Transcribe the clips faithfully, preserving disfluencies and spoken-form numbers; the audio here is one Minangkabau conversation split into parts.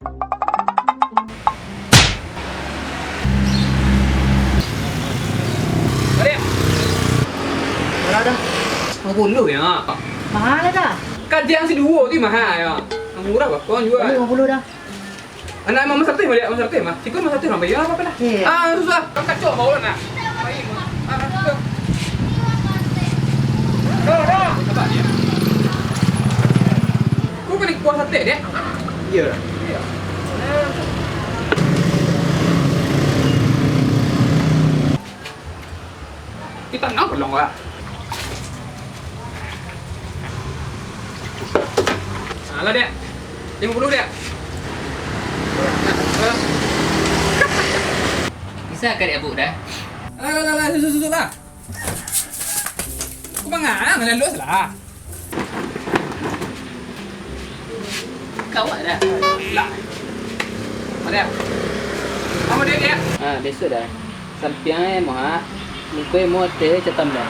Baliak. Bara dah? Limo puluah yo. Maha lah dah. Kajian si duo tu maha yo. Murah bako juo. Limo puluah dah. Anak mah saratuih baliak, mah saratuih mah. Siko mah saratuih urang bayia, apo lah. Iyo. Ah, susah. Kan kacau bau lah nak. Ah, susah. Dah, dah. Sabar, Dek. Kau kena kuah sate, Dek? Iyo. Iyo. Kita nak tolong lah. Alah, Dek. Limo puluah, Dek. Bisa ka, Dek, Abuk, dah? Alah, alah, alah, susah, susah lah. Kau mangang, lalu lah. Kau ada? Lah. Ada. Apa dia, dia? Ah, biaso dah. Sampiang eh, muha. Muko eh, muha teh, catam dah.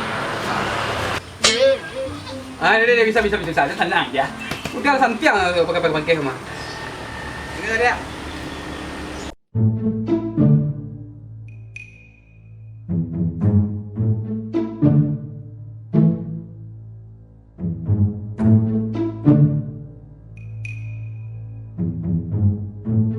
Ah, dia, dia, bisa, bisa, bisa, bisa. Tenang dia. Udah sampiang, pakai, pakai, pakai, mah. Ini dia.